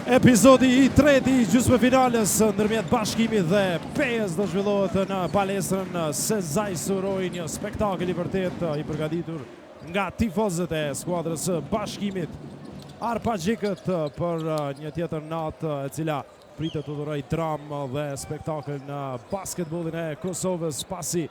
Episodi i tretë i gjysmëfinales ndërmjet Bashkimit dhe Pejës do zhvillohet në palestrën Sezai Surroi, një spektakël i vërtetë i përgatitur nga tifozët e skuadrës së Bashkimit. Arpagjikët për një tjetër natë e cila pritet të dhurojë dramë dhe spektakël në basketbollin e Kosovës pasi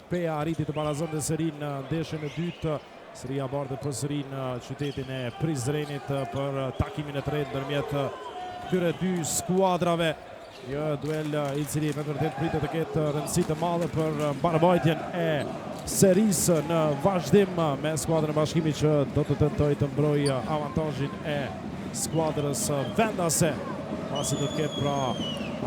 Peja arriti të barazonte serinë në ndeshjen e dytë. Seria bartet përsëri në qytetin e Prizrenit për takimin e tretë ndërmjet këtyre dy skuadrave. Një duel i cili me të vërtetë pritet të ketë rëndësi të madhe për mbarëvajtjen e serisë në vazhdim me skuadrën e Bashkimit që do të tentojë të mbrojë avantazhin e skuadrës vendase, pasi do të ketë pra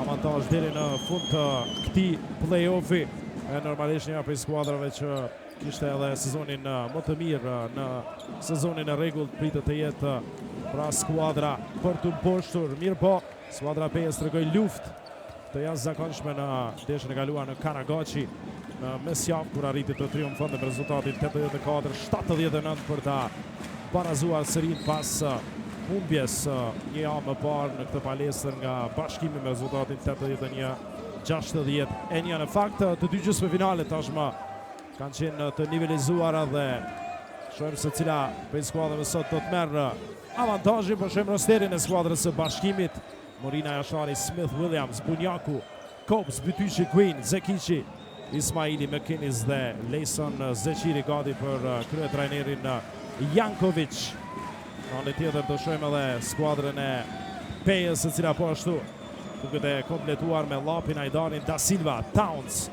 avantazh deri në fund të këtij play-offi. E normalisht një prej skuadrave që kishte edhe sezonin më të mirë në sezonin e rregullt pritet të jetë pra skuadra për t'u mposhtur. Mirëpo, skuadra e Pejës tregoi luftë të jashtëzakonshme në ndeshjen e kaluar në Karagaçi në mesjavë kur arriti të triumfonte me rezultatin 84-79 për ta barazuar serinë pas humbjes një javë më parë në këtë palestër nga Bashkimi me rezultatin 81 61. Në fakt, të dy gjysmëfinalet tashmë kanë qenë të nivelizuara dhe shohim se cila prej skuadrave sot do të merr avantazhin, po shohim rosterin e skuadrës së Bashkimit. Morina Jashari, Smith Williams, Bunjaku, Copes, Bytyqi, Queen, Zekiqi, Ismaili, McKinnis dhe Lejson Zeqiri gati për kryetrajnerin Jankovic. Në anën tjetër do shohim edhe skuadrën e Pejës, e cila po ashtu duket e kompletuar me Llapin, Ajdarin, Da Silva, Towns,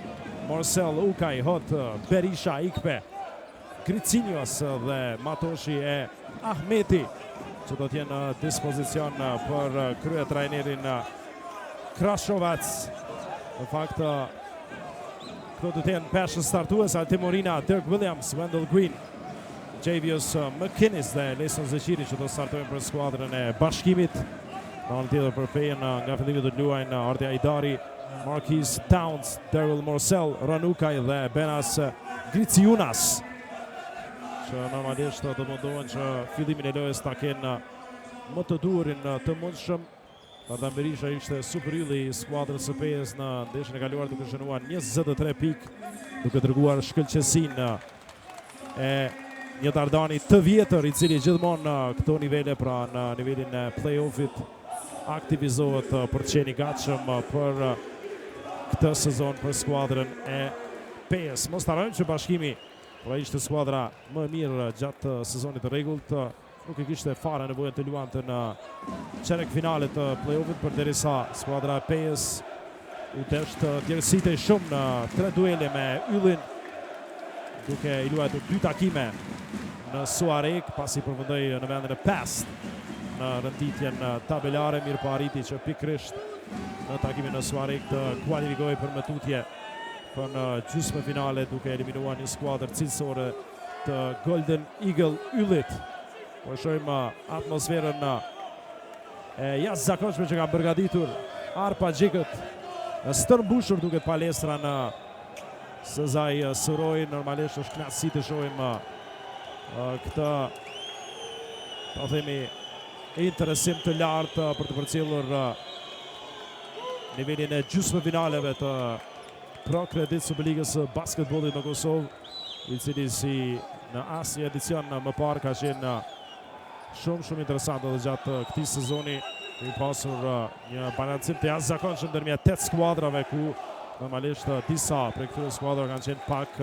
Morsell, Ukaj, Hot, Berisha, Ikpe, Gricinios dhe Matoshi e Ahmeti që do të jenë në dispozicion për kryetrajnerin Krashovac. Në fakt, këto do të jenë peshën startues, Altin Morina, Dirk Williams, Wendell Green, Javius McKinnis dhe Lejson Zeqiri që do të startojnë për skuadrën e Bashkimit. Në anën tjetër për Pejën nga fillimi do të luajnë Ardi Ajdari, Marquis Towns, Daryl Morsell, Ranukaj dhe Benas Griciunas që normalisht do të mundohen që fillimin e lojës ta kenë më të duhurin të mundshëm. Dardan Berisha ishte superylli i skuadrës së Pejës në ndeshjen e kaluar duke shënuar 23 pikë, duke treguar shkëlqesinë e një Dardani të vjetër i cili gjithmonë në këto nivele, pra në nivelin e play-offit, aktivizohet për të qenë i gatshëm për këtë sezon për skuadrën e Pejës. Mos të harrojmë që Bashkimi pra ishte skuadra më e mirë gjatë sezonit të rregullt, nuk e kishte fare nevojën të luante në çerekfinale të play-offit, përderisa skuadra e Pejës u desh të djersitej shumë në tre duele me Yllin, duke i luajtur dy takime në Suharekë, pasi përfundoi në vendin e pestë në renditjen tabelare, mirëpo arriti që pikërisht në takimin në Suharekë të kualifikohej për më tutje për në gjysmëfinale, duke eliminuar një skuadër cilësore të Golden Eagle Yllit. Po shohim uh, atmosferën uh, e jashtëzakonshme që kanë përgatitur Arpagjikët. Stërmbushur duket palestra në Sezai Surroi. Normalisht është kënaqësi të shohim uh, këtë ta themi interesim të lartë për të përcjellur nivelin e gjysmëfinaleve të Pro Credit Superligës së basketbollit në Kosovë, i cili si në asnjë edicion më parë ka qenë shumë shumë interesant edhe gjatë këtij sezoni. Kemi pasur një balancim të jashtëzakonshëm ndërmjet 8 skuadrave ku normalisht disa prej këtyre skuadrave kanë qenë pak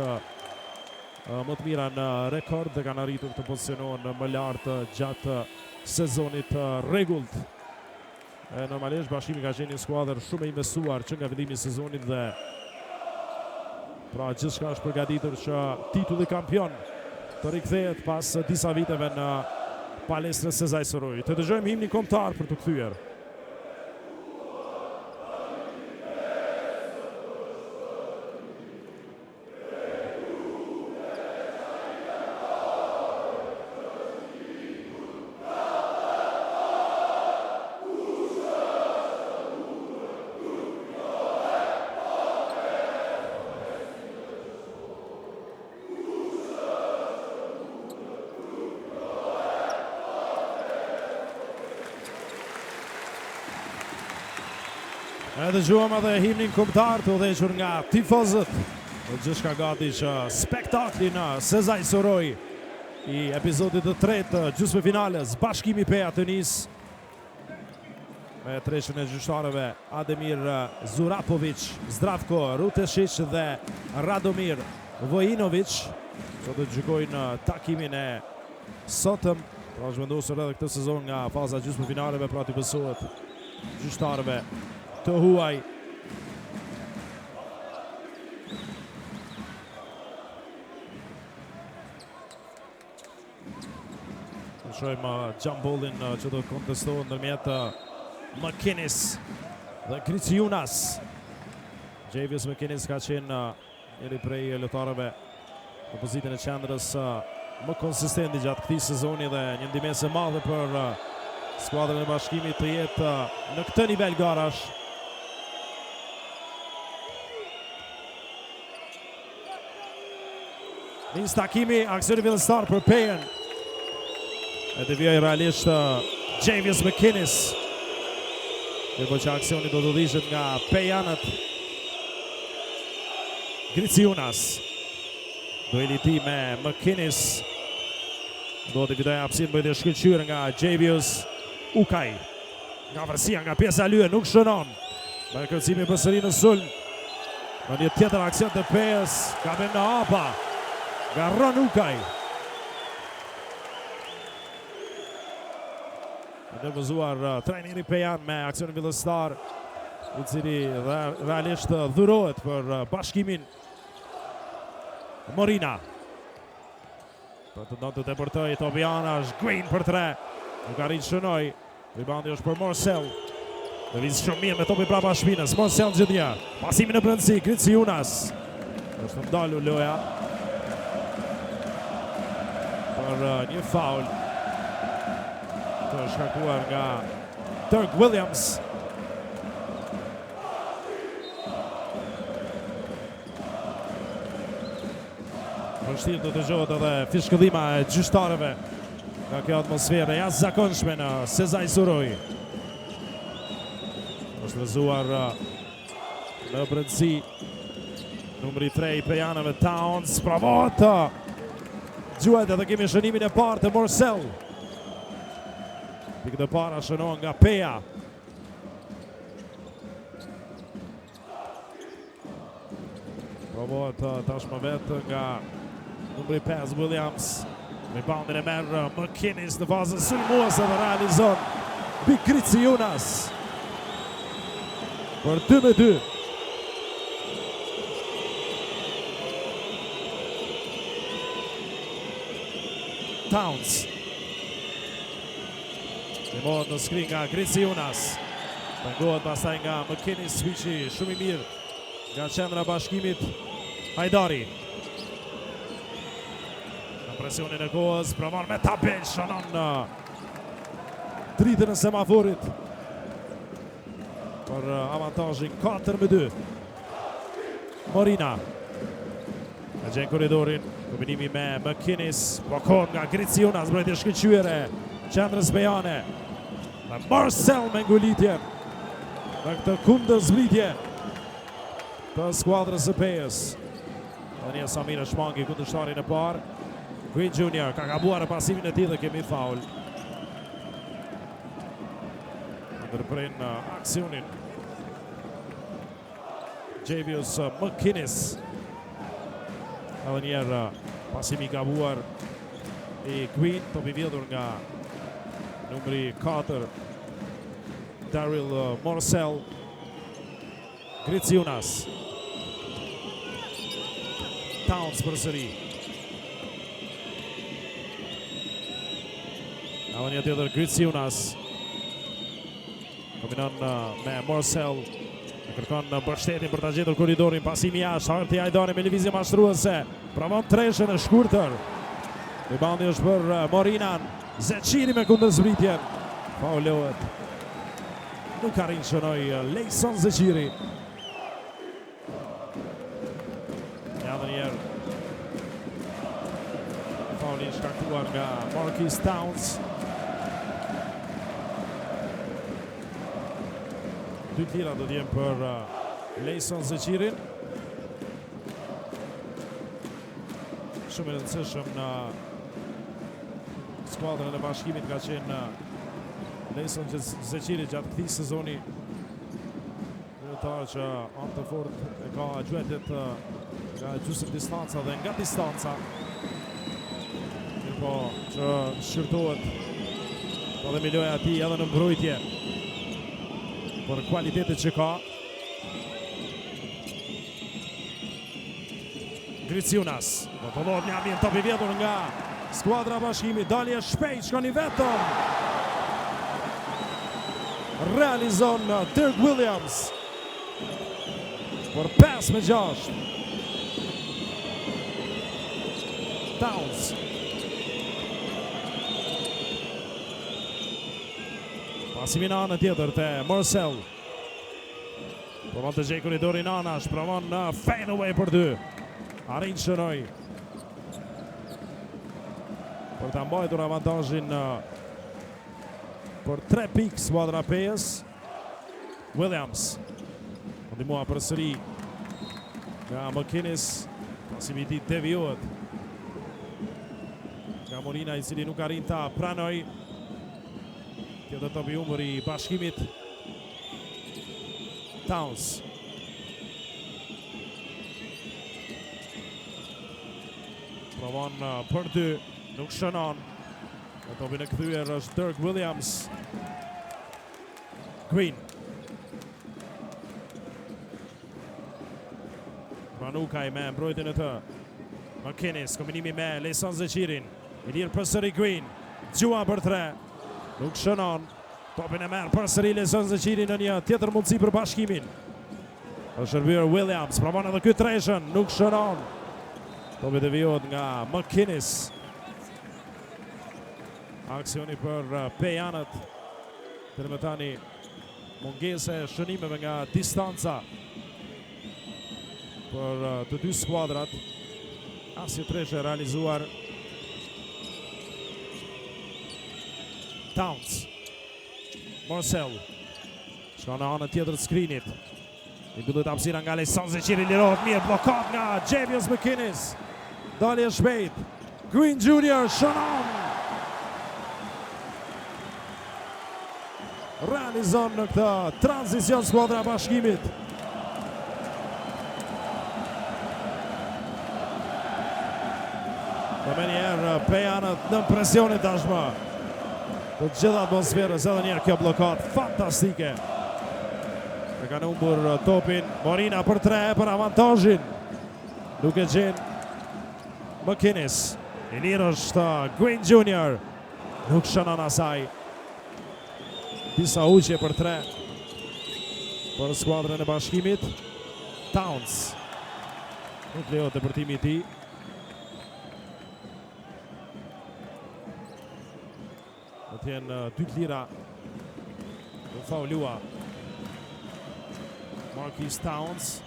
më të mira në rekord dhe kanë arritur të pozicionohen më lart gjatë sezonit të rregullt. E normalisht Bashkimi ka qenë një skuadër shumë e investuar që nga fillimi i sezonit dhe pra gjithçka është përgatitur që titulli kampion të rikthehet pas disa viteve në palestrën Sezai Surroi. Të dëgjojmë himnin kombëtar për t'u kthyer. E dëgjuam edhe himnin kombëtar të udhëhequr nga tifozët. Dhe gjithçka gati që spektakli në Sezai Surroi i epizodit të tretë të gjysmëfinales Bashkimi Peja të nisë me treshen e gjyqtarëve Ademir Zurapovic, Zdravko Ruteshic dhe Radomir Vojinovic që do të gjykojnë takimin e sotëm. Pra është vendosur edhe këtë sezon nga faza gjysmëfinaleve, pra t'i besohet gjyqtarëve të huaj. Të shohim uh, jump-ballin uh, që do të kontestohet ndërmjet uh, McKinnis dhe Griciunas. Javius McKinnis ka qenë njëri prej lojtarëve në pozitën e qendrës më konsistenti gjatë këtij sezoni dhe një ndihmesë e madhe për skuadrën e Bashkimit të jetë në këtë nivel garash. Nis takimi, aksioni fillestar për Pejën. E devijoi realisht Javius McKinnis. Mirëpo që aksioni do të udhëhiqet nga Pejanët. Griciunas. Dueli i tij me McKinnis. Do të fitojë hapësirë mbrojtje e shkëlqyer nga Javius Ukaj. Nga afërsia, nga pjesa e lyer, nuk shënon. Me kërcimi përsëri në sulm. Në një tjetër aksion të Pejës, gabim në hapa. Nga Ron Ukaj. I nervozuar uh, trajneri Pejan me aksionin fillestar, i cili realisht dhurohet për uh, Bashkimin. Morina. Pretendon të depërtojë topi anash, Green për tre. Nuk arrin të shënojë. Ribaundi është për Morsell. Lëviz shumë mirë me topin prapa shpinës. Morsell gjithnjë. Pasimi në brendësi, Griciunas. Është ndalur loja. Për uh, një faul të shkaktuar nga Dirk Williams. Vështirë të dëgjohet edhe fishkëllima e gjyqtarëve nga kjo atmosferë e jashtëzakonshme në Sezai Surroi. Është rrëzuar uh, në brendësi numri 3 i Pejanëve Towns, provohet të gjuajë dhe kemi shënimin e parë të Morsell. Pikët e para shënohen nga Peja. Provohet uh, tashmë vetë nga numri 5 Williams. Reboundin e merr uh, McKinnis në fazën sulmuese dhe realizon Big Griciunas. Për 2 me 2. Towns. Ndihmohet në screen nga Griciunas. Pengohet pastaj nga McKinnis, switchi shumë i mirë nga qendra e Bashkimit. Hajdari. Në presionin e kohës, provon me tabelë, shënon në dritën e semaforit për avantazhin 4 me 2. Morina. E gjen korridorin, kombinimi me McKinnis, bllokohet nga Griciunas, mbrojtje e shkëlqyer e qendrës pejane. Dhe Morsell me ngulitjen në këtë kundërzbritje të skuadrës së Pejës. Dhe një sa mirë shmangi kundërshtarin e parë. Green Junior ka gabuar në pasimin e tij dhe kemi faul. Ndërpren aksionin. Javius McKinnis. Edhe njëherë pasimi i gabuar i Green, topi vjedhur nga numri 4 Daryl Morsell. Griciunas. Towns përsëri. Edhe një tjetër Griciunas. Kombinon me Morsell. E kërkon mbështetjen për ta gjetur korridorin. Pasimi jashtë. Arti Hajdari me lëvizje mashtruese. Provon treshen e shkurtër. Ribaundi është për Morinan. Zeqiri me kundërzbritjen. Faulohet. Nuk arrin shënojë Lejson Zeqiri. Ja dhe njëherë. Fauli i shkaktuar nga Marquis Towns. Dy të lira do të jenë për uh, Lejson Zeqirin. Shumë i rëndësishëm në skuadrën e bashkimit ka qenë uh, Lejson Zeqiri gjatë këtij sezoni. Lojtar që anë të fortë e ka gjuajtjet uh, nga gjysmë distanca dhe nga distanca. Mirëpo që shqyrtohet edhe me loja e tij edhe në mbrojtje për kualitetet që ka. Griciunas, rrotullohet një mirë, top i vjedhur nga skuadra e Bashkimit, dalje shpejt, shkon i vetëm. Realizon Dirk Williams për 5 me 6. Towns. Pasimi në anën tjetër te Marcel. Provon të gjejë korridorin anash, provon në fade away për dy. Arrin të shënojë. Për ta mbajtur avantazhin për 3 pikë skuadra e Pejës. Williams. U ndihmua përsëri nga McKinnis. Pasimi i tij devijohet. Nga Morina i cili nuk arrin ta pranojë. Tjetër top i humbur i bashkimit. Towns. Provon uh, për dy, nuk shënon. Në topin e kthyer është Dirk Williams. Green. Ranukaj me mbrojtjen e të. McKinnis, kombinimi me Lejson Zeqirin. I lirë përsëri Green. Gjua për tre. Nuk shënon. Topin e merr përsëri Lejson Zeqiri në një tjetër mundësi për bashkimin. Është shërbyer Williams, provon edhe ky treshën, nuk shënon. Topi devijohet nga McKinnis. Aksioni për uh, Pejanët. Deri më tani mungesë e shënimeve nga distanca për uh, të dy skuadrat. Asnjë treshe e realizuar. Towns. Marcel. Shkon në anën tjetër të skrinit. I mbyllet hapësira nga Lejson Zeqiri lirohet mirë, blokad nga Javius McKinnis. Dalje e shpejt. Green Junior shënon. Realizon në këtë tranzicion skuadra e bashkimit. Dhe menjëherë Pejanët nën presionin tashmë. Të gjithë atmosferës edhe njëherë kjo bllokadë fantastike. E kanë humbur topin. Morina për tre për avantazhin. Nuk e gjen McKinnis. I lirë është Green Junior. Nuk shënon asaj. Disa huqje për tre për skuadrën e bashkimit. Towns. Nuk lejohet depërtimi i tij. Do të jenë uh, dy të lira. U faulua. Marquis Towns.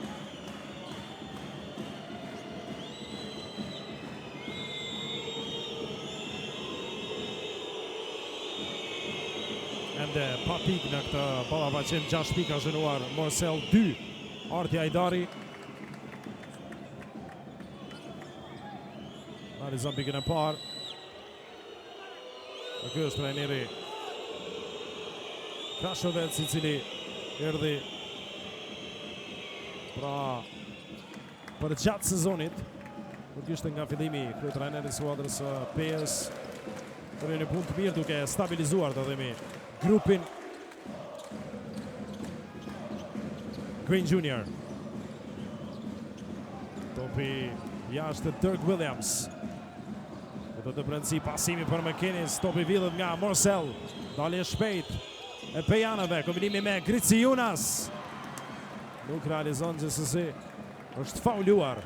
Ende pa pikë në këtë ballafaqim, 6 pikë ka shënuar Morsell 2, Arti Ajdari. Realizon pikën e parë. Dhe ky është trajneri Krashovec i cili erdhi pra përgjatë sezonit nuk ishte nga fillimi kryetrajner i skuadrës së Pejës për një punë të mirë duke stabilizuar të themi grupin Green Junior Topi jashtë Dirk Williams Do të brendësi pasimi për McKinnis Topi vidhet nga Morsell Dalje shpejt e Pejanëve Kombinimi me Griciunas Nuk realizon gjithsesi është fauluar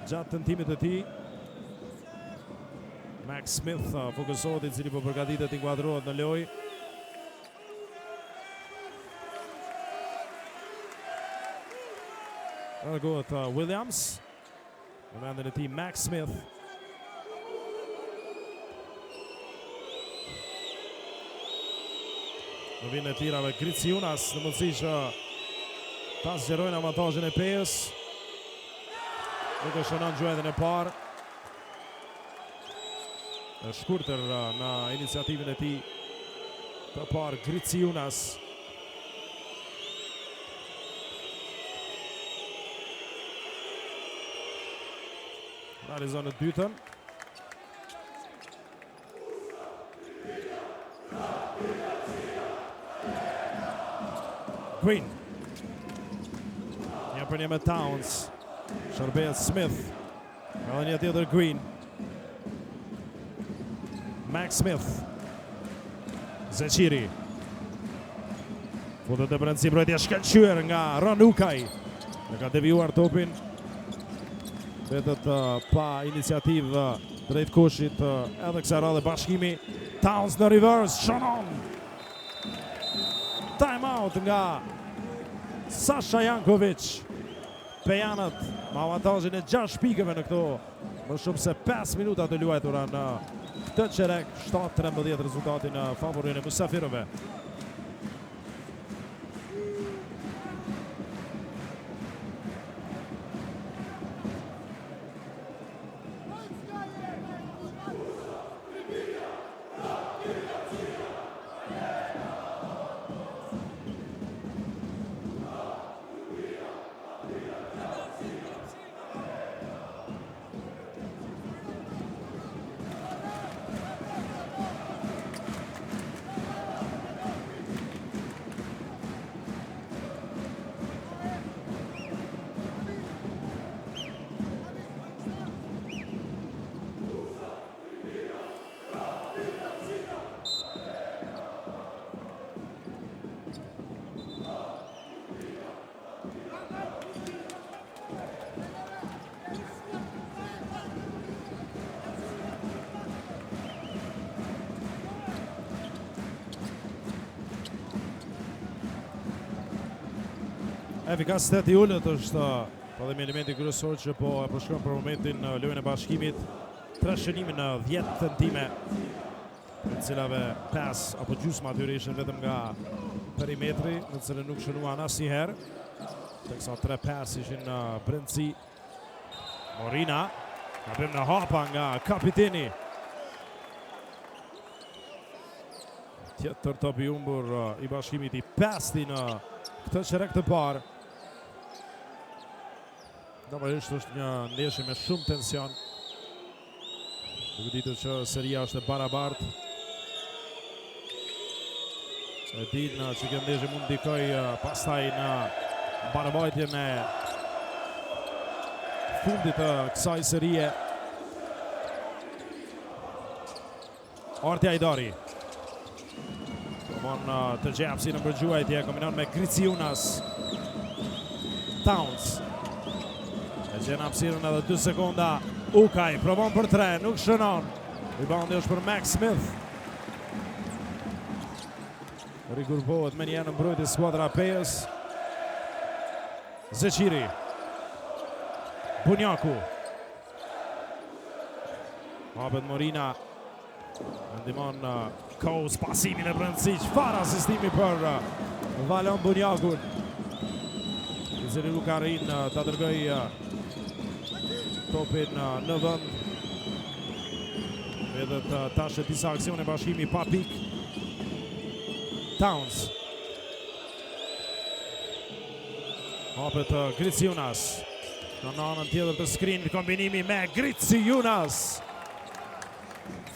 Gjatë tentimit të tij Max Smith uh, fokusohet i cili po përgatitet të inkuadrohet në lojë. Largohet uh, Williams. Në vendin e tij Max Smith. Në vijën e tirave Griciunas në mundësi që ta zgjerojnë avantazhin e Pejës. Nuk e shënon gjuajtjen e parë. E shkurtër në iniciativën e tij të parë Griciunas. Realizon të dytën. Green. Një për një me Towns. Shërbehet Smith. Edhe një tjetër Green. Max Smith. Zeqiri. Futet në brendësi mbrojtje shkëlqyer nga Ronukaj. E ka devijuar topin. Mbetet uh, pa iniciativë uh, Drejt koshit edhe kësaj radhe Bashkimi. Towns në reverse, shënon. Time out nga Sasha Jankovic. Pejanët me avantazhin e 6 pikëve në këto më shumë se 5 minuta të luajtura në këtë çerek 7-13 rezultati në favorin e mysafirëve. Efikasiteti i ulët është Po dhe elementi kryesor që po e përshkon për momentin në lojën e Bashkimit, 3 shënime në 10 tentime, të cilave 5 apo gjysma atyre ishin vetëm nga perimetri, në të cilën nuk shënuan asnjëherë, teksa 3-5 ishin në brendësi. Morina, gabim në hapa nga kapiteni. Tjetër top i humbur i Bashkimit i pesti në këtë çerek të parë. Normalisht është një ndeshje me shumë tension. Duke ditur që seria është e barabartë. E dinë që kjo ndeshje mund ndikojë pastaj në mbarëvajtjen e fundit të kësaj serie. Arti Ajdari. Provon uh, të gjejë hapësirën për gjuajtje, kombinon me Griciunas. Towns. E gjen hapësirën edhe 2 sekonda. Ukaj provon për 3, nuk shënon. Reboundi është për Max Smith. Rigrupohet menjëherë në mbrojtje skuadra e Pejës. Zeqiri. Bunjaku. Hapet Morina. Ndihmon Kous pasimin e brendësi. Çfarë asistimi për uh, Valon Bunjakun. I cili nuk arrin uh, ta dërgojë uh, topin në vend. Edhe të tash e disa aksione Bashkimi pa pikë. Towns. Hapet Griciunas. Në anën tjetër të screen kombinimi me Griciunas.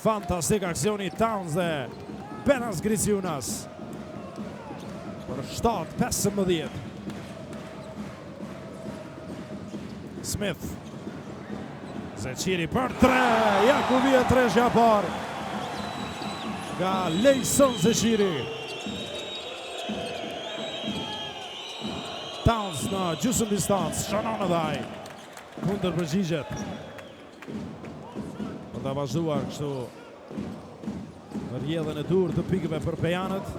Fantastik aksioni Towns dhe Benas Griciunas. Për 7-15. Smith. Zeqiri për 3. Ja ku vjen treshja e parë. Nga Lejson Zeqiri. Towns në gjysmë distancë, shënon edhe ai. Kundërpërgjigjet. Për ta vazhduar kështu rrjedhën e duhur të pikëve për pejanët.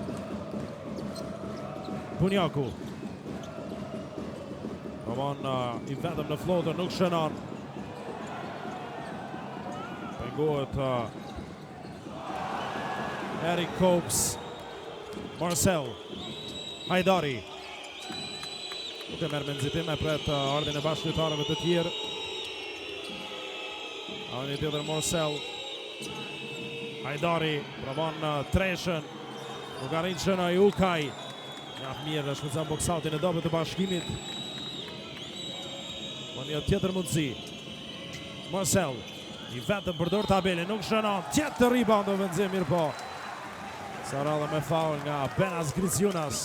Bunjaku. Provon uh, i vetëm në floater, nuk shënon. Pengohet uh, Eric Copes. Marcel Hajdari. Nuk e merr me nxitim e pret uh, ardhjen e bashkëlojtarëve të tjerë. A një tjetër Marcel. Hajdari provon uh, treshën. Nuk arrin të shënojë Ukaj. Mjaft mirë dhe shfrytëzon box-outin e dobët të Bashkimit. Po një tjetër mundësi. Marcel, i vetëm përdor tabelën, nuk shënon. Tjetër rebound ofensiv, mirëpo. Kësaj radhe me faul nga Benas Griciunas.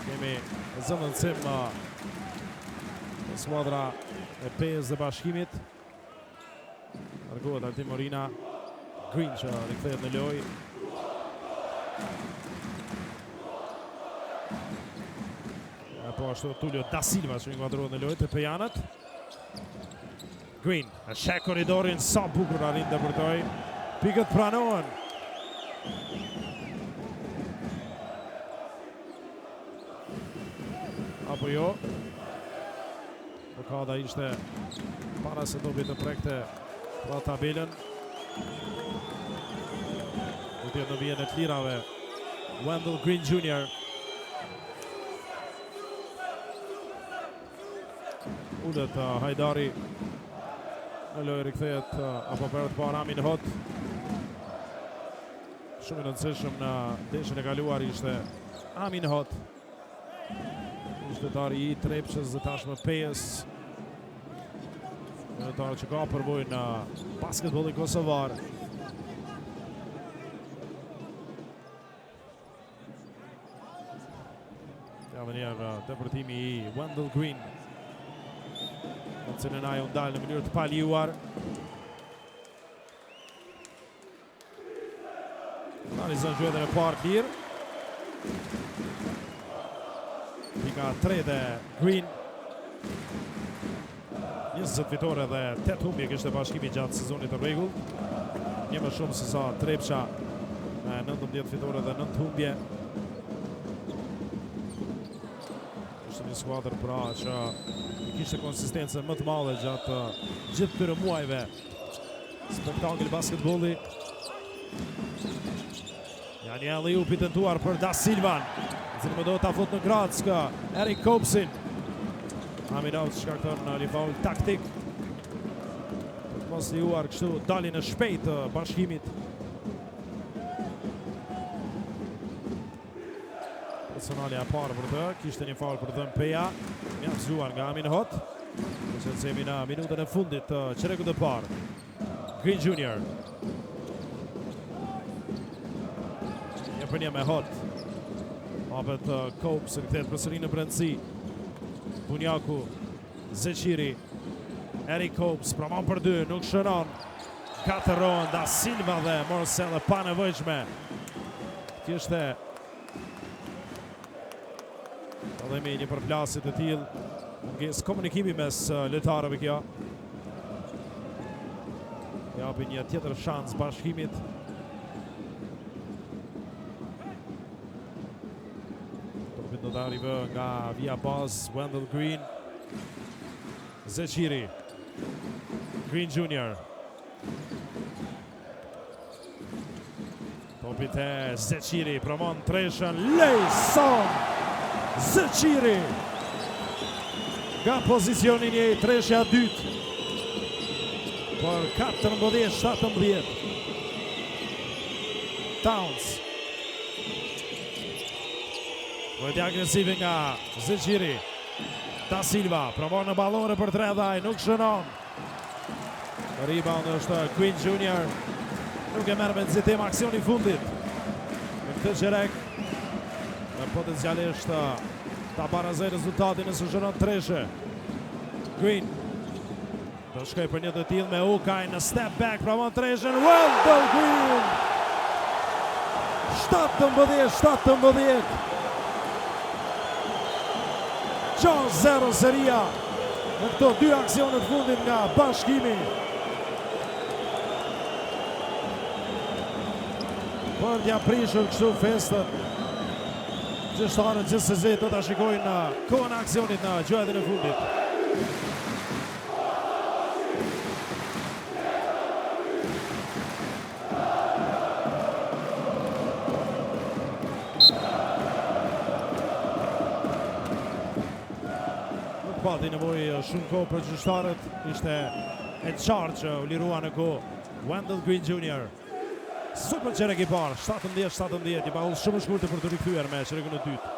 Kemi zëvendësim në skuadra e Pejës dhe Bashkimit. Largohet Altin Morina. Green që rikthehet në lojë. E po ashtu Tulio Da Silva që inkuadrohet në lojë te pejanët. Green, e sheh korridorin sa bukur arrin të depërtojë. Pikët pranohen. Apo jo. Blokada ishte para se topi të prekte pra tabelën. Do të jetë në vijën e të lirave Wendell Green Jr. Ulet uh, Hajdari në lojë rikthehet uh, apo për të parë Amin Hot. Shumë i rëndësishëm në ndeshjen e kaluar ishte Amin Hot. Qytetari i Trepçës dhe tashmë Pejës. Lojtar që ka përvojë në basketbollin kosovar. Ja dhe njëherë uh, depërtimi i Wendell Green. Në të cilën ai u ndal në mënyrë të palejuar. Realizon gjuajtjen e parë të lirë. Pika 3 dhe Green. 20 fitore dhe 8 humbje kishte Bashkimi gjatë sezonit të rregullt. Një më shumë se sa Trepça me 19 fitore dhe 9 humbje. Ishte një skuadër pra që kishte konsistencën më të madhe gjatë gjithë këtyre muajve Spektakël basketbolli. Ja një alley-oop i tentuar për Da Silvan. I cili do ta fut në grackë Eric Copesin. Aminov shkakton një faul taktik. Për të mos lejuar kështu daljen e shpejtë të Bashkimit. Personalja e parë për të, kishte një faul për të dhënë Peja, mjaft zgjuar nga Amin Hot. Që jemi në minutën e fundit të çerekut të parë. Green Junior. Një për një me Hot. Hapet uh, Copes, rikthehet përsëri në brendësi. Bunjaku, Zeqiri, Eric Copes, provon për dy, nuk shënon. Ngatërrohen Da Silva dhe Morsell e panevojshme. Kishte Qëllimi i një përplasje të tillë, mungesë komunikimi mes uh, lojtarëve kjo. Japi një tjetër shans Bashkimit. Topin do ta rivë nga vija bazë, Wendell Green. Zeqiri. Green Junior. Topi te Zeqiri, provon treshën, Lejson Zeqiri! Nga pozicioni një treshja dytë për 14-17. Towns. Mbrojtje agresive nga Zeqiri. Da Silva, provon në ballore për tre dhe ai nuk shënon. Rebound është Green Junior. Nuk e merr me nxitim aksioni i fundit. Në këtë çerek. Dhe potencialisht ta barazojë rezultatin nëse shënon treshe. Green. Do shkojë për një të tillë me Ukaj në step back, provon treshen, Wendell Green! 17-17! 6-0 seria në këto dy aksione të fundit nga Bashkimi. Për t'ia prishur kështu festët, gjyqtarët gjithsesi do ta shikojnë në kohën e aksionit në gjuajtjen e fundit. pati nevojë shumë kohë për gjyqtarët, ishte e qartë që u lirua në kohë Wendell Green Jr. Super çerek i parë, 17-17, një pauzë shumë e shkurtër për t'u rikthyer me çerekun e dytë.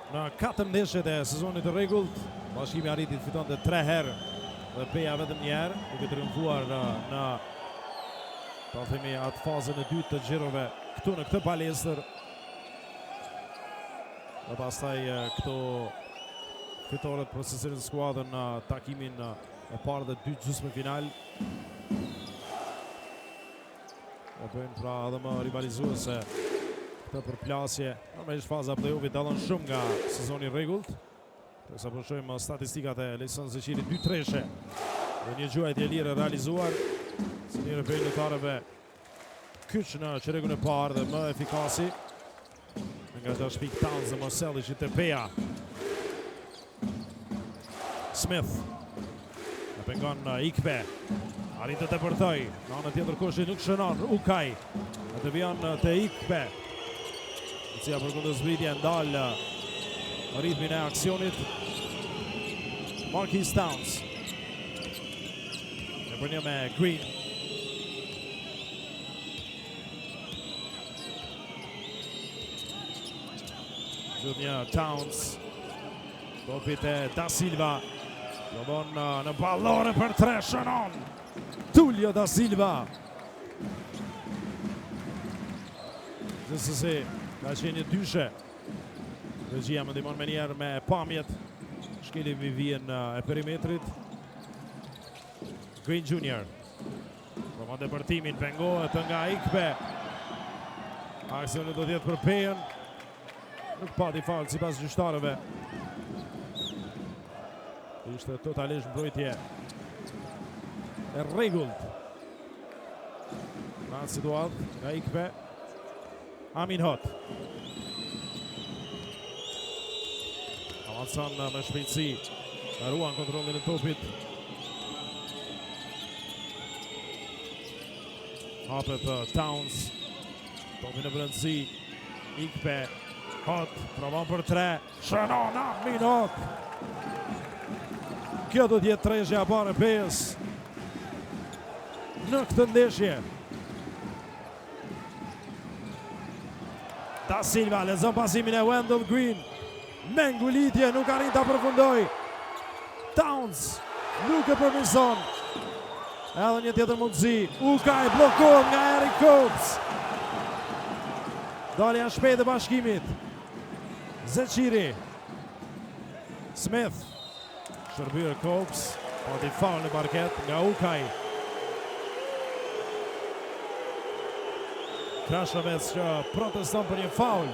Në katër ndeshjet e sezonit të rregullt, Bashkimi arriti të fitonte 3 herë dhe Peja vetëm një herë, duke triumfuar në, në ta themi atë fazën e dytë të xhirove këtu në këtë palestër. Dhe pastaj këto fitoret për secilën skuadër në takimin e parë dhe dytë gjysmëfinal. E bëjnë pra edhe më rivalizuese këtë përplasje. Normalisht faza play-offit dallon shumë nga sezoni i rregullt. Teksa po shohim statistikat e Lejson Zeqirit 2 treshe dhe një gjuajtje e lirë e realizuar. Si një prej lojtarëve kyç në çerekun e parë dhe më efikasi. Nga 6 pikë Towns dhe Morsell ishin te Peja. Smith. E pengon Ikpe. Arrin të depërtojë. Në anën tjetër koshit nuk shënon. Ukaj. E devijon te Ikpe. Policia për kundërzbritje ndal ritmin e aksionit. Marquis Towns. Një për një me Green. Gjithnjë Towns. Topi te Da Silva. Provon në ballore për tre shënon. Tulio Da Silva. Gjithsesi, ka qenë një dyshe. Regjia më ndihmon menjëherë me pamjet. Shkeli mbi vijën e perimetrit. Green Junior. Provon depërtimin, pengohet nga Ikpe. Aksioni do të jetë për Pejën. Nuk pati faull sipas gjyqtarëve. Ishte totalisht mbrojtje e rregullt. Në atë situatë nga Ikpe. Amin Hot. Avancon me shpejtësi. Ruan kontrollin e topit. Hapet uh, Towns. Topi në brendësi. Ikpe. Hot. Provon për tre. Shënon Amin Hot. Kjo do të jetë treshja e parë e Pejës. Në këtë ndeshje. Da Silva lexon pasimin e Wendell Green. Me ngulitje nuk arrin ta përfundojë. Towns nuk e përmirëson. Edhe një tjetër mundësi. Ukaj bllokohet nga Eric Copes. Dalja e shpejtë e Bashkimit. Zeqiri. Smith. Shërbyer Copes, pati faull në parket nga Ukaj. Krashavec që proteston për një faul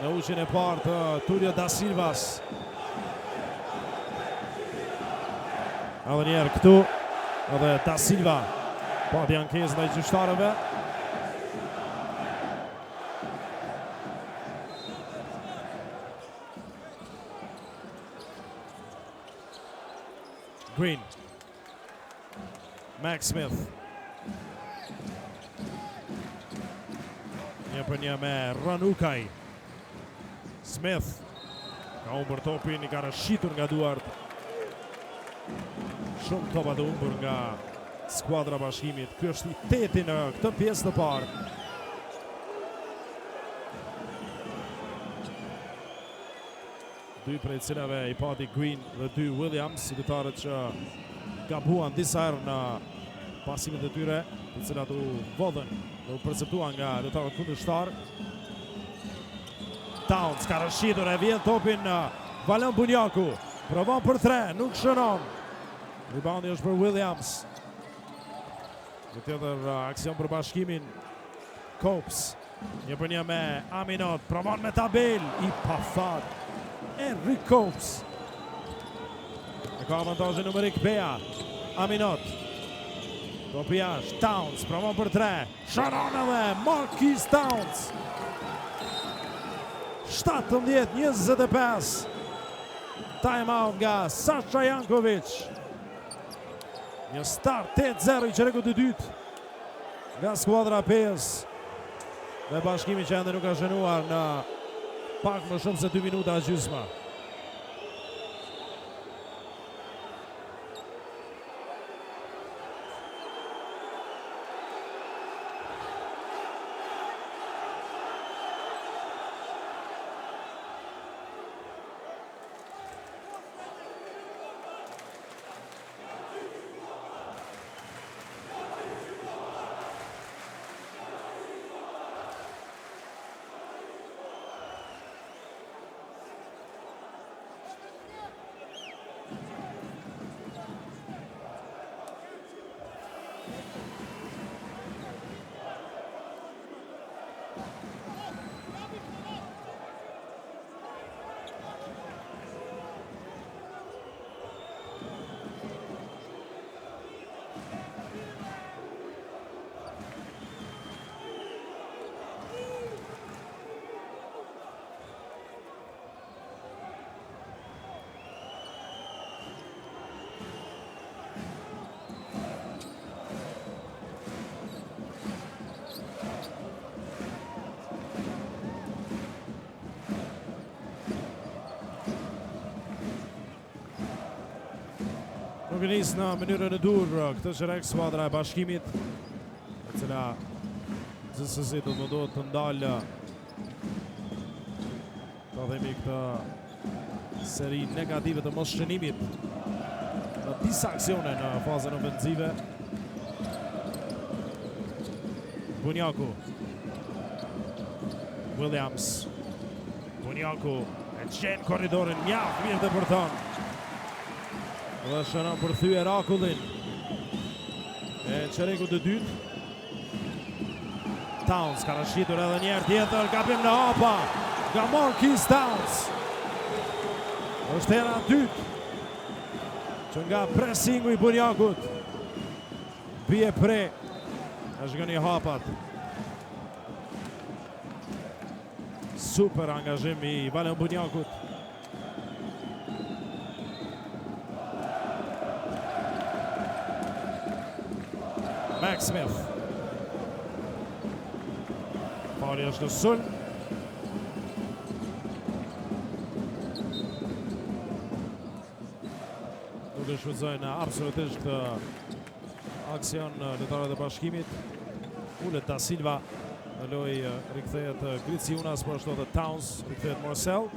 në uqin e parë të Tulio da Silvas. Edhe një herë këtu, edhe da Silva pati ankesë ndaj gjyqtarëve. Green. Max Smith. Një për një me Ranukaj. Smith. Ka humbur topin, i ka rrëshqitur nga duart. Shumë topa të humbur nga skuadra e Bashkimit. Ky është i teti në këtë pjesë të parë. Dy prej cilave i pati Green dhe dy Williams, si lojtarët që gabuan disa herë në pasimet e tyre, të cilat u vodhën dhe u perceptuan nga lojtarët kundërshtarë. Towns ka rrëshqitur e vjedh topin Valon Bunjaku. Provon për tre, nuk shënon. Reboundi është për Williams. Një tjetër uh, aksion për Bashkimin. Copes, një për një me Aminot, provon me tabelë, i pafat. Enric Copes. E ka avantazhin numerik Peja. Aminot. Topi jashtë, Towns, provon për tre. Shënon edhe Marquis Towns. 17-25. Time out nga Sasha Jankovic. Një start 8-0 i çerekut të dytë nga skuadra e Pejës dhe Bashkimi që ende nuk ka shënuar në pak më shumë se 2 minuta e gjysma. Nuk e nis në mënyrën e duhur uh, këtë çerek skuadra e Bashkimit, e cila gjithsesi do të mundohet të ndalë ta themi këtë seri negative të mosshënimit në disa aksione në fazën ofensive. Bunjaku. Williams. Bunjaku e gjen korridorin mjaft mirë dhe depërton. Dhe shënon për thyer akullin e çerekut të dytë. Towns ka rrëshqitur edhe një herë tjetër, gabim në hapa nga Marquis Towns. Është hera e dytë që nga presingu i Bunjakut bie pre. E shikoni hapat. Super angazhim i Valon Bunjakut. Max Smith. Pari është në sulm. Nuk e shfrytëzojnë absolutisht këtë aksion lojtarët e Bashkimit. Ulet Da Silva në lojë rikthehet Griciunas, po ashtu edhe Towns, rikthehet Marcel.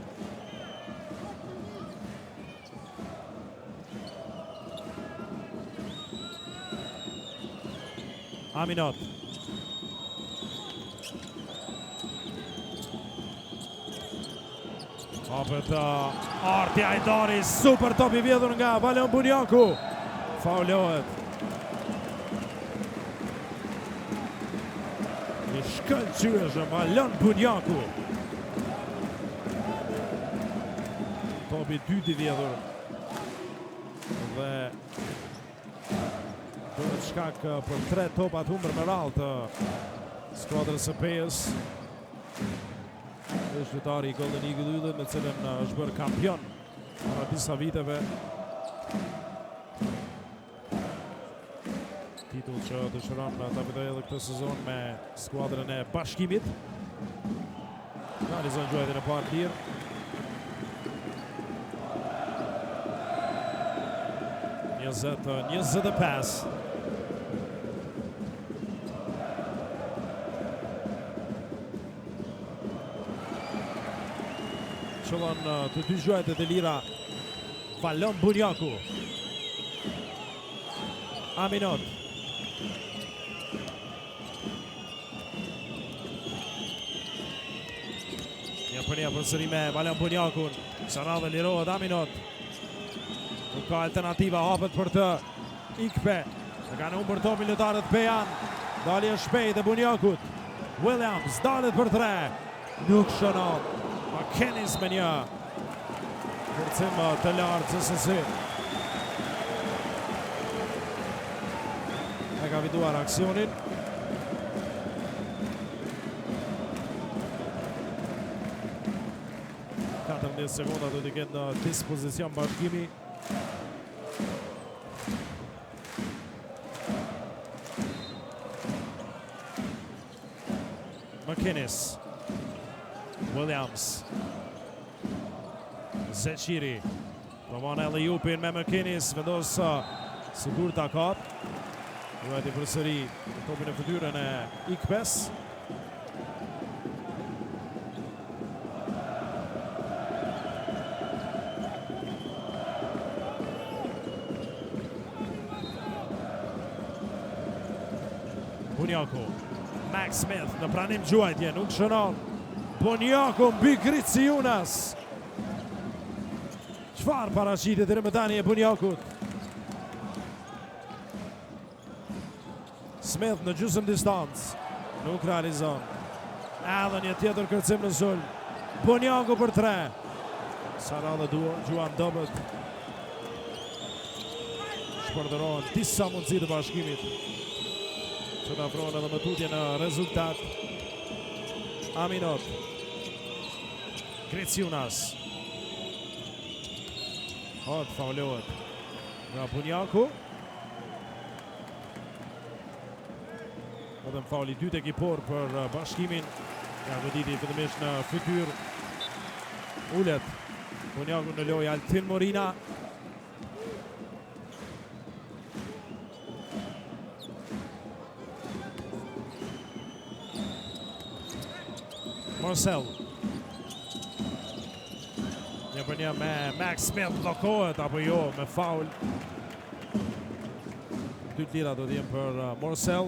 Aminot. Hapet uh, Arti Ajdari, super top i vjedhur nga Valon Bunjaku. Faulohet. I shkëlqyeshëm Valon Bunjaku. Topi i dytë i vjedhur. Dhe bëhet shkak për tre topa të humbur me radhë të skuadrës së Pejës. Është lojtari i Golden Eagle Yllit me cilën uh, është bërë kampion para disa viteve. Titull që dëshiron ta fitojë edhe këtë sezon me skuadrën e Bashkimit. Realizon gjuajtjen e parë lirë. 20, 25. Qëllon uh, të dy gjuajtjet e lira Valon Bunjaku. Aminot. Një për një përsëri me Valon Bunjakun. Kësaj radhe lirohet Aminot. Nuk ka alternativa, hapet për të Ikpe. E kanë humbur topin lojtarët pejan. Dalje e shpejtë e Bunjakut. Williams dalet për tre. Nuk shënon. McKinnis me një kërcim të lartë gjithsesi. E ka fituar aksionin. 14 sekonda do t'i ketë në dispozicion Bashkimi. McKinnis. Williams. Zeqiri. Provon alley-oopin me McKinnis. Vendos uh, sigur ta kap. Luajti përsëri topin në fytyrën e Ikpes. Bunjaku. Max Smith në pranim gjuajtje, nuk shënon. Bunjaku mbi Griciunas. Çfarë paraqitje deri më tani e Bunjakut? Smith në gjysëm distancë. Nuk realizon. Edhe një tjetër kërcim në sulm. Bunjaku për tre. Kësaj radhe gjuan dobët. Shpërdorohen disa mundësi të Bashkimit. Që të afrohen edhe më tutje në rezultat. Aminot. Griciunas. Hot faulohet nga Bunjaku. Vetëm faulli i dytë ekipor për uh, Bashkimin. Ja goditi fillimisht në fytyrë. Ulet Bunjaku në lojë Altin Morina. Marcel. Një për një me Max Smith bllokohet apo jo me faul. Dy të lira do të jenë për uh, Morsell.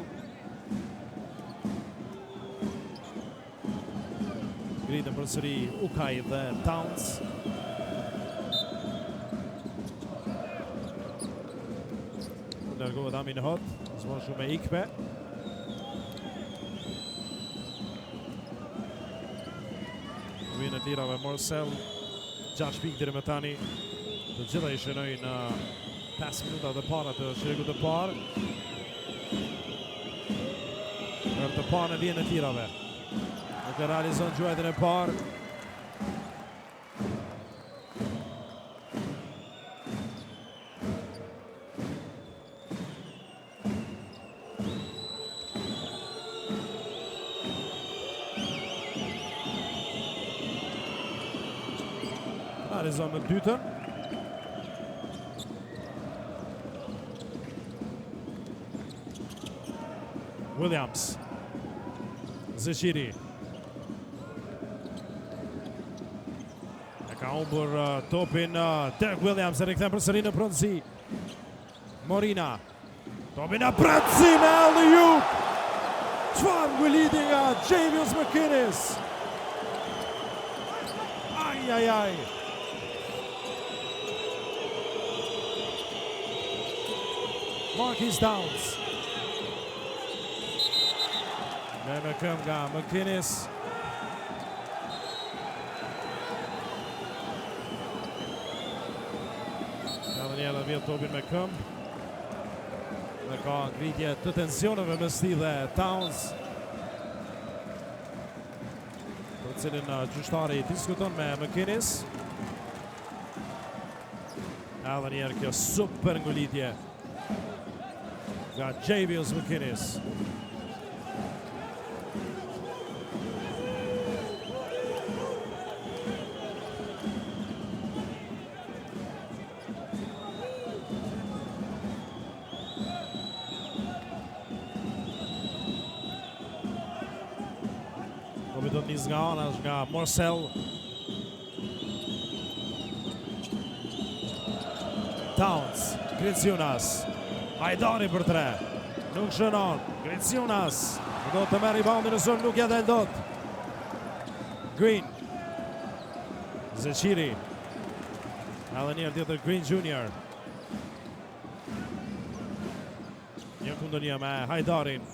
Ngritën përsëri Ukaj dhe Towns. Largohet Amin Hot, zbon shumë me Ikpe. Vjen e lirave Morsell, 6 pikë deri më tani. Të gjitha i shënoi në 5 minutat e para të çerekut të parë. Për të parë në vijën e tirave. Nuk e realizon gjuajtjen e parë. Realizon në dytën. Williams. Zeqiri. E ka humbur uh, topin uh, Derek Williams e rikthen përsëri në pronësi. Morina. Topi në brendësi me alley-oop. Çfarë ngulitje nga Javius McKinnis. Aj, aj, aj. Marquis Downs. Me me këmbë nga McKinnis. Edhe një herë vjen topin me këmbë. Dhe ka ngritje të tensioneve mes tij dhe Towns. Për cilin uh, gjyqtari diskuton me McKinnis. Edhe një herë kjo super ngulitje nga Javius McKinnis. Topi do të nisë nga anash nga Morsell. Towns, Griciunas. Hajdari për tre. Nuk shënon. Griciunas. Do të merr reboundin në sulm, nuk ia del dot. Green. Zeqiri. Edhe një herë tjetër Green Junior. Një kundër një me Hajdarin.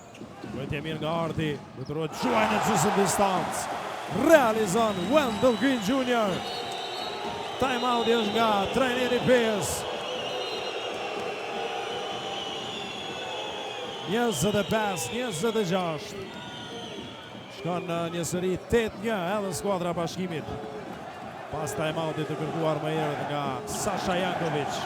Mbrojtje mirë nga Arti. Detyrohet të gjuajë në gjysmë distancë. Realizon Wendell Green Jr. Time out është nga trajneri i Pejës. 25, 26. Shkon në një seri 8-1 edhe skuadra e Bashkimit. Pas time outit të kërkuar më herët nga Sasha Jankovic.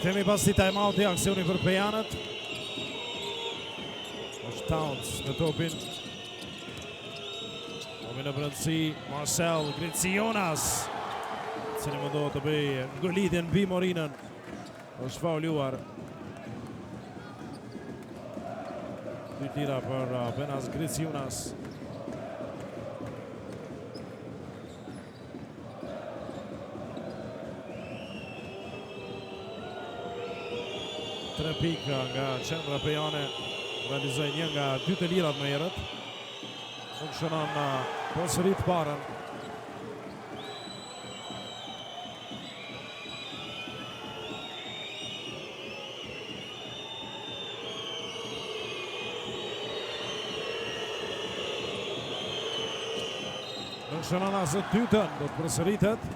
Kemi pas këtij time outi aksioni për Pejanët. Është Towns me topin. Topi në brendësi, Marcel Griciunas. Cili mundohet të bëjë ngolitjen mbi Morinën. Është faulluar. Dy të lira për uh, Benas Griciunas. Tre pika nga qendra pejane realizoi një nga dy të lirat më herët. Nuk shënon uh, përsëri të parën. Nuk shënon as të dytën, do të përsëritet.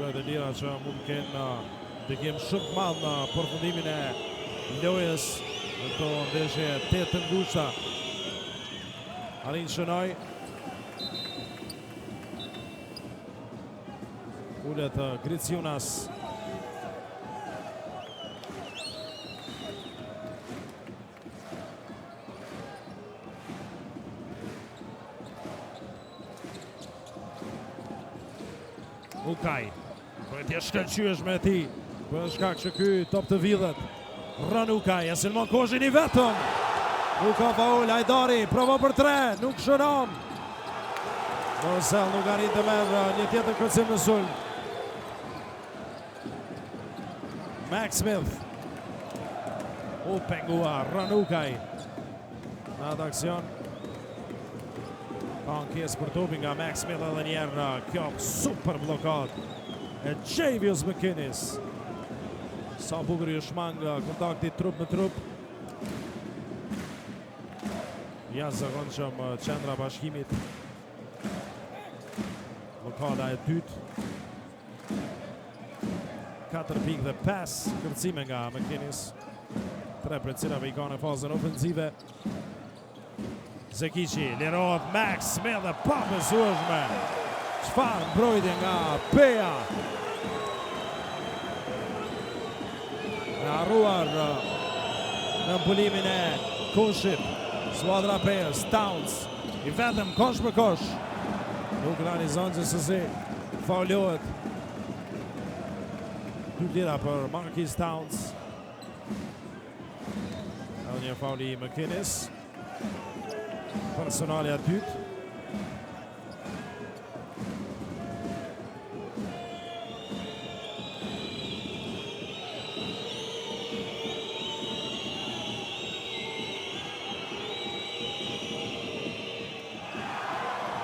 Gjuajtjet e lira që mund të kenë ndikim shumë të madh në përfundimin e lojës në këto ndeshje të të ngushta. Arrin të shënojë. Ulet Griciunas. Ukaj, mbrojtje e shkëlqyeshme e tij, për shkak që ky top të vidhet. Rron Ukaj, e sulmon koshin i vetëm. Nuk ka faul, Hajdari, provo për tre, nuk shënon. Morsell nuk arrin të merr një tjetër kërcim në sulm. Max Smith. U pengua, Rron Ukaj. Në atë aksion. Ka ankesë për topin nga Max Smith edhe njëherë kjo super bllokadë e Javius McKinnis. Sa bukur iu shmang kontakti trup me trup. Jashtëzakonshëm qendra e Bashkimit. Bllokada e dytë. 4 pikë dhe 5 kërcime nga McKinnis. 3 prej të cilave i ka në fazën ofensive. Zekiqi, lirohet Max Smith e pabesueshme. Çfarë mbrojtje nga Peja. E harruar uh, në mbulimin e koshit. Skuadra e Pejës, Towns, i vetëm kosh për kosh. Nuk realizon gjithsesi, faulohet. Dy të lira për Marquis Towns. Edhe një faul i McKinnis. Personalja e dytë.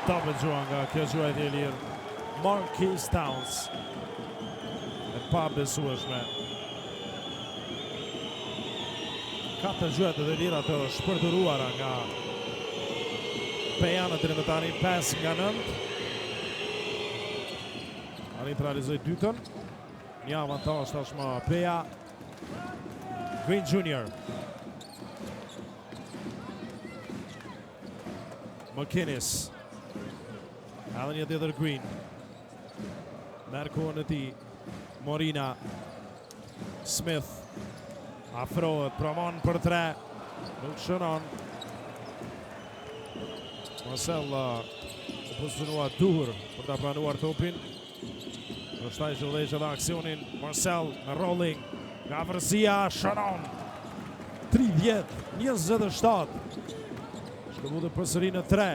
Top e gjuan nga kjo gjuajtje e lirë. Marquis Towns. E pabesueshme. Katër gjuajtje të lira të shpërdoruara nga Pejanët deri më tani 5 nga 9. Arrin të realizojë dytën. Një avantazh tashmë Peja. Green Junior. McKinnis. Edhe një tjetër Green. Merr kohën e tij. Morina. Smith. Afrohet, provon për tre. Nuk shënon. Marcel uh, u pozicionua duhur për ta pranuar topin. Është ai që udhëheq edhe aksionin. Marcel me rolling nga afërsia shënon. 30 27. Shkëputet përsëri në 3.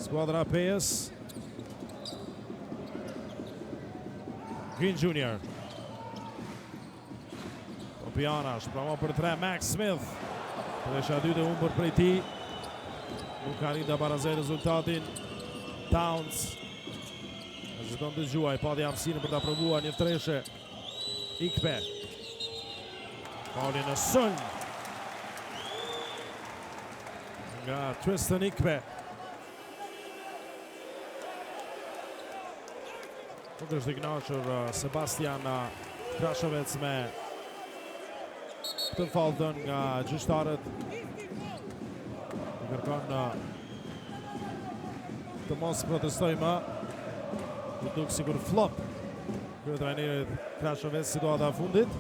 Skuadra e Pejës. Green Junior. Topi anash, provon për 3, Max Smith. Tresha e dytë e humbur prej tij. Nuk arrin ta barazojë rezultatin. Towns. Heziton të gjuajë, pati hapësirën për ta provuar një treshe. Ikpe. Faulli në sulm. Nga Tristan Ikpe. Nuk është i kënaqur uh, Sebastian uh, Krashovec me këtë faull dhënë nga gjyqtarët. I kërkon uh, të mos protestojë më. U duk sikur flop kryetrajnerit Krashovec situata e fundit.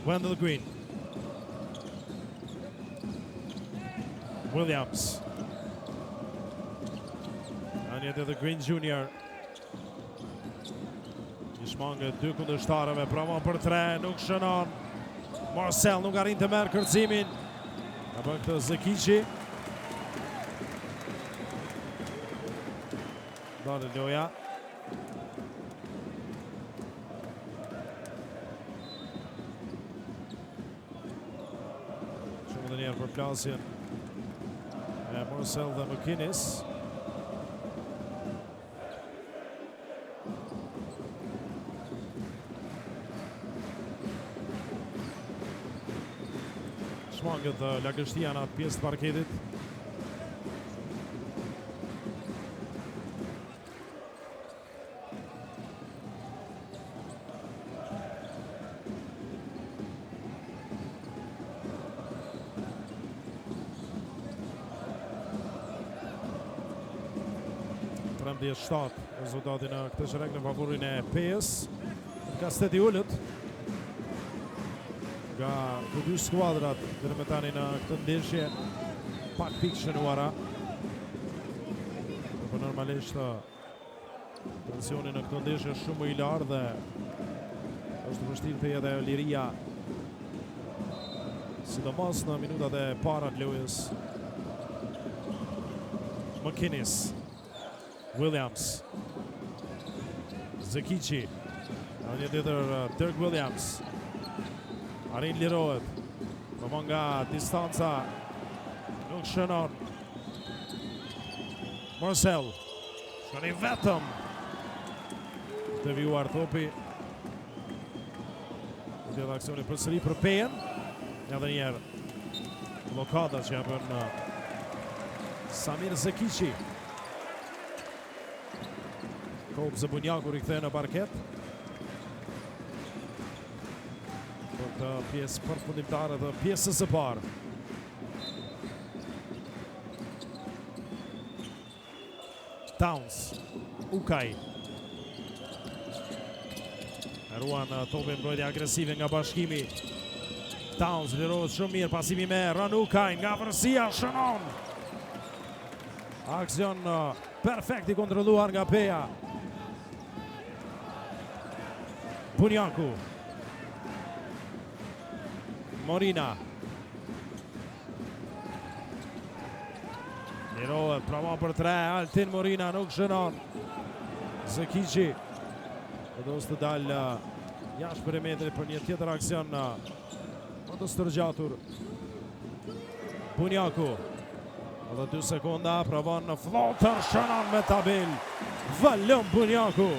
Wendell Green. Williams. Një tjetër Green Jr. I shmanget dy kundërshtarëve, provon për tre, nuk shënon. Marcel nuk arrin të merr kërcimin. E bën këtë Zekiqi. Ndalet loja. Shumë dhe njëherë përplasjen e Marcel dhe McKinnis. Shmanget lagështia në atë pjesë të parketit. 13-7 rezultati në këtë çerek në favorin e Pejës. Kastet i ulët nga të dy skuadrat deri më tani në këtë ndeshje pak pikë shënuara. Po normalisht Tensioni në këtë ndeshje është shumë më i lartë dhe është vështirë të jetë ajo liria sidomos në minutat e para të lojës. McKinnis, Williams, Zekiqi, edhe një tjetër uh, Dirk Williams. Arrin lirohet. Provon nga distanca. Nuk shënon. Marcel. Shkon i vetëm. Devijuar topi. Do të aksioni përsëri për Pejën. Edhe një herë. Bllokada që ia bën uh, Samir Zekiqi. Kobzë Bunjaku rikthehet në parket. Për këtë pjesë përfundimtare të pjesës së parë. Towns, Ukaj. E ruan uh, topin mbrojtje agresive nga Bashkimi. Towns lirohet shumë mirë, pasimi me Rron Ukaj nga afërsia shënon. Aksion uh, perfekt i kontrolluar nga Peja. Bunjaku. Morina. Lirohet, provon për tre, Altin Morina nuk shënon. Zekiqi vendos të dalë uh, jashtë perimetrit për një tjetër aksion uh, më të stërgjatur. Bunjaku. Edhe 2 sekonda, provon në floater, shënon me tabelë. Valon Bunjaku.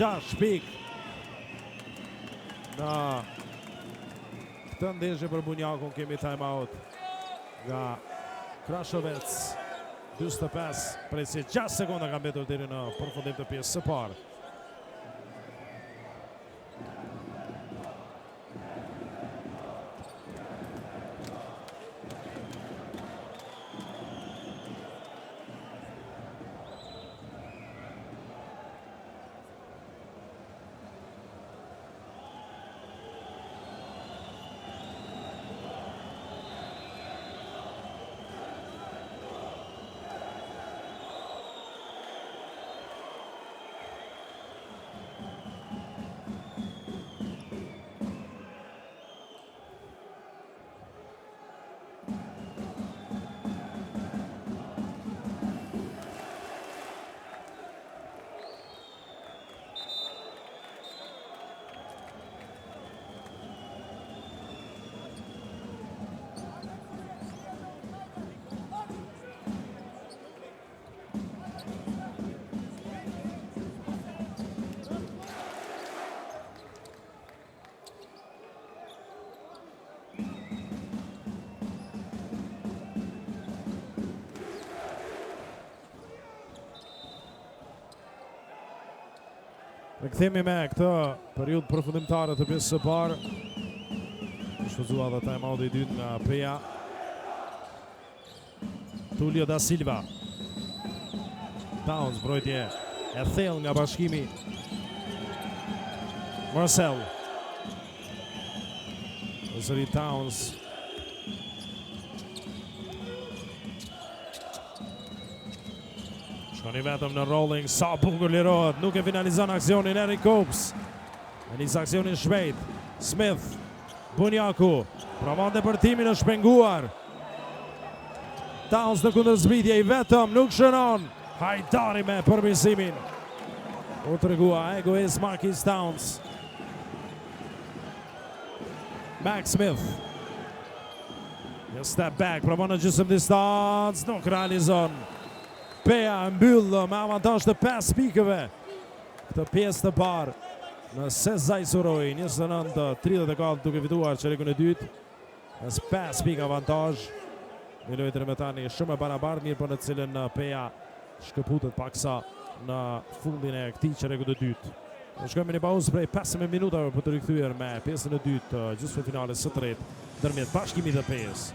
6 pikë. Në këtë ndeshje për Bunjakun kemi time out nga Krashovec. 45 presje 6 sekonda ka mbetur deri në përfundim të pjesës së parë. Rikthehemi me këtë periudhë përfundimtare të pjesës së parë. Shfrytëzua dhe time out i dytë nga Peja. Tulio da Silva. Towns, mbrojtje e thellë nga Bashkimi. Marcel. Zëri Towns. Shkon i vetëm në rolling, sa bukur lirohet, nuk e finalizon aksionin Eric Copes. E nis aksionin shpejt, Smith, Bunjaku, provon depërtimin është shpenguar. Towns në kundërzbritje i vetëm, nuk shënon. Hajdari me përmirësimin. U tregua egoist Marquis Towns. Max Smith. Një step back, provon në gjysëm distancë, nuk realizon. Peja mbyll me avantazh të 5 pikëve. Këtë pjesë të parë në Sezai Surroi, 29-34 duke fituar çerekun e dytë. Mes 5 pikë avantazh. Një lojë deri më tani shumë e barabartë, mirëpo në cilën Peja shkëputet paksa në fundin e këtij çereku të dytë. Do shkojmë në një pauzë prej 15 minutave për të rikthyer me pjesën e dytë të gjysmëfinales së tretë ndërmjet Bashkimit dhe Pejës.